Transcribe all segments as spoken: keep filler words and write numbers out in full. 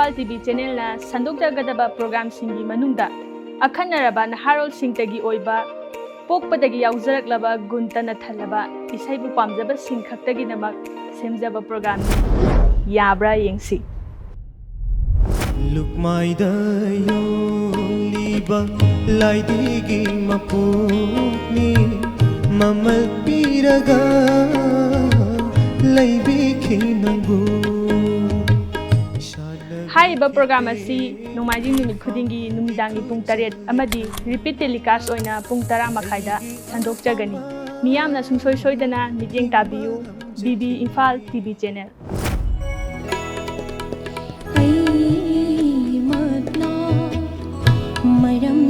Imphal T V ꯆꯦꯅꯦꯜꯅ ꯁꯟꯗꯣꯛꯆꯒꯗꯕ ꯄ꯭ꯔꯣꯒ꯭ꯔꯥꯝꯁꯤꯡꯒꯤ ꯃꯅꯨꯡꯗ ꯑꯈꯟꯅꯔꯕ ꯅꯍꯥꯔꯣꯜꯁꯤꯡꯇꯒꯤ ꯑꯣꯏꯕ ꯄꯣꯛꯄꯗꯒꯤ ꯌꯥꯎꯖꯔꯛꯂꯕ ꯒꯨꯟꯇꯅ ꯊꯜꯂꯕ ꯏꯁꯩꯕꯨ ꯄꯥꯝꯖꯕꯁꯤꯡ ꯈꯛꯇꯒꯤꯗꯃꯛ ꯁꯦꯝꯖꯕ ꯄ꯭ꯔꯣꯒ꯭ꯔꯥꯝꯅꯤ꯫ ꯌꯥꯕ꯭ꯔꯥ ꯌꯦꯡꯁꯤ꯫ ꯂꯨꯛꯃꯥꯏꯗ ꯌꯣꯜꯂꯤꯕ ꯂꯥꯏꯙꯤꯒꯤ ꯃꯄꯣꯛꯅꯤ, ꯃꯃꯜ ꯄꯤꯔꯒ ꯂꯩꯕꯤꯈꯤ ꯅꯪꯕꯨ꯫ ꯍꯥꯏꯔꯤꯕ ꯄ꯭ꯔꯣꯒ꯭ꯔꯥꯝ ꯑꯁꯤ ꯅꯣꯡꯃꯥꯏꯖꯤꯡ ꯅꯨꯃꯤꯠ ꯈꯨꯗꯤꯡꯒꯤ ꯅꯨꯃꯤꯗꯥꯡꯒꯤ ꯄꯨꯡ ꯇꯔꯦꯠ ꯑꯃꯗꯤ ꯔꯤꯄꯤꯠ ꯇꯦꯂꯤꯀꯥꯁ ꯑꯣꯏꯅ ꯄꯨꯡ ꯇꯔꯥ ꯃꯈꯥꯏꯗ ꯁꯟꯗꯣꯛꯆꯒꯅꯤ꯫ ꯃꯤꯌꯥꯝꯅ ꯁꯨꯡꯁꯣꯏ ꯁꯣꯏꯗꯅ ꯃꯤꯠꯌꯦꯡ ꯇꯥꯕꯤꯌꯨ꯫ B B Imphal T V channel. ꯑꯩꯃꯛꯅ ꯃꯔꯝ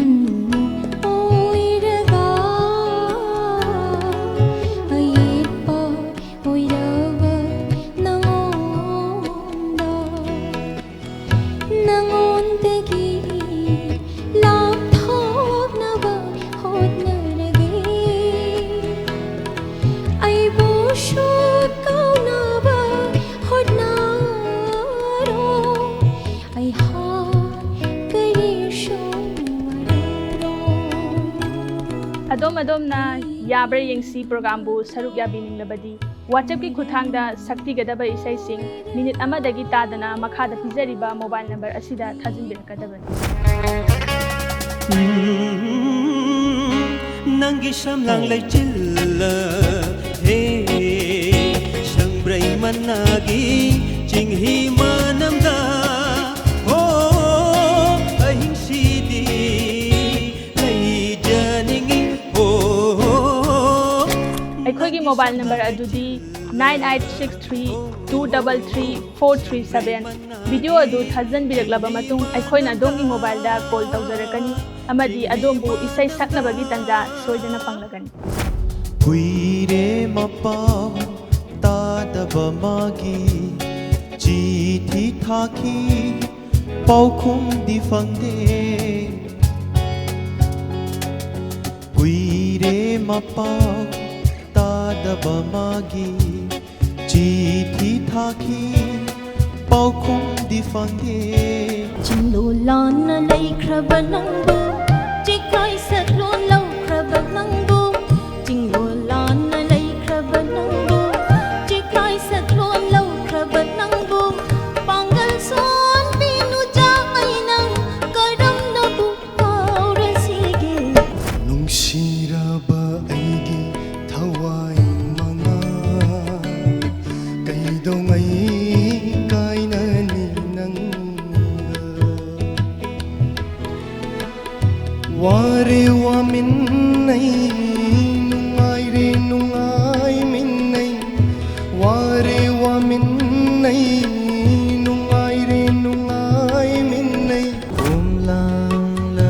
ꯑꯣꯏꯔꯒ ꯑꯌꯦꯠꯄ ꯑꯣꯏꯔꯕ ꯅꯉꯣꯟꯗ ꯅꯉꯣꯟꯗꯒꯤ ꯂꯥꯞꯊꯣꯛꯅꯕ ꯍꯣꯠꯅꯔꯒꯦ꯫ ꯑꯩꯕꯨ ꯁꯨꯠ ꯀꯥꯎꯅꯕ ꯍꯣꯠꯅꯔꯣ꯫ ꯑꯩꯍꯥꯛ ꯀꯔꯤꯁꯨ ꯋꯥꯔꯧꯔꯣꯏ꯫ ꯑꯗꯣꯝ ꯑꯗꯣꯝꯅ ꯌꯥꯕ꯭ꯔꯥ ꯌꯦꯡꯁꯤ ꯄ꯭ꯔꯣꯒ꯭ꯔꯥꯝꯕꯨ ꯁꯔꯨꯛ ꯌꯥꯕꯤꯅꯤꯡꯂꯕꯗꯤ WhatsApp-ꯀꯤ ꯈꯨꯠꯊꯥꯡꯗ ꯁꯛꯄꯤꯒꯗꯕ ꯏꯁꯩꯁꯤꯡ ꯃꯤꯅꯤꯠ ꯑꯃꯗꯒꯤ ꯇꯥꯗꯅ ꯃꯈꯥꯗ ꯄꯤꯖꯔꯤꯕ ꯃꯣꯕꯥꯏꯜ ꯅꯝꯕꯔ ꯑꯁꯤꯗ ꯊꯥꯖꯤꯟꯕꯤꯔꯛꯀꯗꯕꯅꯤ꯫ ꯎꯝ, ꯅꯪꯒꯤ ꯁꯝꯂꯥꯡ ꯂꯩꯆꯤꯜꯂ ꯍꯦ, ꯁꯪꯕ꯭ꯔꯩ ꯃꯅꯥꯒꯤ ꯆꯤꯡꯍꯤ ꯃꯅꯝꯗ, ꯍꯣ, ꯑꯍꯤꯡꯁꯤꯗꯤ ꯂꯩꯖꯅꯤꯡꯉꯤ, ꯍꯣ꯫ ꯑꯩꯈꯣꯏꯒꯤ ꯃꯣꯕꯥꯏꯜ ꯅꯝꯕꯔ ꯑꯗꯨꯗꯤ nine eight six three two double three four three seven꯫ Video ꯑꯗꯨ ꯊꯥꯖꯤꯟꯕꯤꯔꯛꯂꯕ ꯃꯇꯨꯡ ꯑꯩꯈꯣꯏꯅ ꯑꯗꯣꯝꯒꯤ ꯃꯣꯕꯥꯏꯜꯗ ꯀꯣꯜ ꯇꯧꯖꯔꯛꯀꯅꯤ ꯑꯃꯗꯤ ꯑꯗꯣꯝꯕꯨ ꯏꯁꯩ ꯁꯛꯅꯕꯒꯤ ꯇꯥꯟꯖꯥ ꯁꯣꯏꯗꯅ ꯐꯪꯂꯒꯅꯤ꯫ ꯀꯨꯏꯔꯦ ꯃꯄꯥꯎ ꯇꯥꯗꯕ ꯃꯥꯒꯤ, ꯆꯤꯊꯤ ꯊꯥꯈꯤ ꯄꯥꯎꯈꯨꯝꯗꯤ ꯐꯪꯗꯦ꯫ ꯀꯨꯏꯔꯦ ꯃꯄꯥꯎ ꯇꯥꯗꯕ ꯃꯥꯒꯤ, ꯆꯤꯊꯤ ꯊꯥꯈꯤ ꯄꯥꯎꯈꯨꯝꯗꯤ ꯐꯪꯗꯦ꯫ ꯆꯤꯡꯂꯣꯜ ꯂꯥꯟꯅ ꯂꯩꯈ꯭ꯔꯕ ꯅꯪꯕꯨ, ꯆꯤꯈꯥꯏ ꯁꯛꯂꯣꯟ ꯂꯧꯈ꯭ꯔꯕ ꯅꯪꯕꯨ, ꯆꯤꯡꯂꯣꯜ ꯂꯥꯟꯅ ꯂꯩꯈ꯭ꯔꯕ ꯅꯪꯕꯨ, ꯆꯤꯈꯥꯏ ꯁꯛꯂꯣꯟ ꯂꯧꯈ꯭ꯔꯕ ꯅꯪꯕꯨ, ꯄꯥꯡꯒꯜ ꯁꯣꯟꯕꯤ ꯅꯨꯆꯥ ꯑꯩꯅ ꯀꯔꯝꯅꯕꯨ ꯀꯥꯎꯔꯁꯤꯒꯦ? ꯅꯨꯡꯁꯤꯔꯕ ꯑꯩꯒꯤ ꯊꯋꯥꯏ ꯃꯉꯥ, ꯀꯩꯗꯧꯉꯩ ꯀꯥꯏꯅꯅꯤ ꯅꯪꯒ? ꯋꯥꯔꯦ ꯋꯥꯃꯤꯟꯅꯩ, ꯅꯨꯡꯉꯥꯏꯔꯦ ꯅꯨꯡꯉꯥꯏꯃꯤꯟꯅꯩ, ꯋꯥꯔꯦ ꯋꯥꯃꯤꯟꯅꯩ, ꯅꯨꯡꯉꯥꯏꯔꯦ ꯅꯨꯡꯉꯥꯏꯃꯤꯟꯅꯩ꯫ ꯈꯣꯝꯂꯥꯡꯂꯃꯟ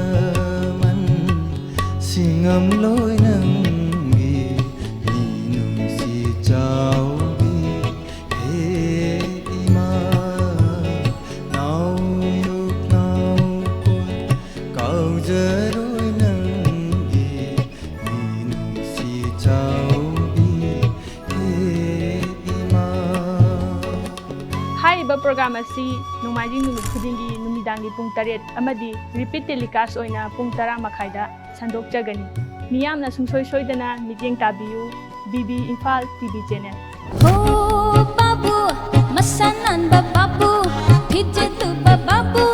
ꯁꯤꯡꯉꯝꯂꯣꯏ ꯅꯪꯒꯤ ꯃꯤꯅꯨꯡꯁꯤ ꯆꯥꯎꯕꯤ꯫ ꯍꯦ ꯏꯃꯥ, ꯅꯥꯎꯌꯣꯛ ꯅꯥꯎꯄꯣꯛ ꯀꯥꯎꯖꯔꯣꯏ ꯅꯪꯒꯤ ꯃꯤꯅꯨꯡꯁꯤ ꯆꯥꯎꯕꯤ꯫ ꯍꯦ ꯏꯃꯥ꯫ ꯍꯥꯏꯔꯤꯕ ꯄ꯭ꯔꯣꯒ꯭ꯔꯥꯝ ꯑꯁꯤ ꯅꯣꯡꯃꯥꯏꯖꯤꯡ ꯅꯨꯃꯤꯠ ꯈꯨꯗꯤꯡꯒꯤ ꯅꯨꯃꯤꯗꯥꯡꯒꯤ ꯄꯨꯡ ꯇꯔꯦꯠ ꯑꯃꯗꯤ ꯔꯤꯄꯤꯠ ꯇꯦꯂꯤꯀꯥꯁ ꯑꯣꯏꯅ ꯄꯨꯡ ꯇꯔꯥ ꯃꯈꯥꯏꯗ ꯁꯟꯗꯣꯛꯆꯒꯅꯤ꯫ ꯃꯤꯌꯥꯝꯅ ꯁꯨꯡꯁꯣꯏ ꯁꯣꯏꯗꯅ ꯃꯤꯠꯌꯦꯡ ꯇꯥꯕꯤꯌꯨ, B B Imphal T V channel. ꯍꯣ ꯕꯥꯕꯨ, ꯃꯁꯥ ꯅꯥꯟꯕ ꯕꯥꯕꯨ, ꯐꯤꯖꯦꯠ ꯂꯨꯕ ꯕꯥꯕꯨ,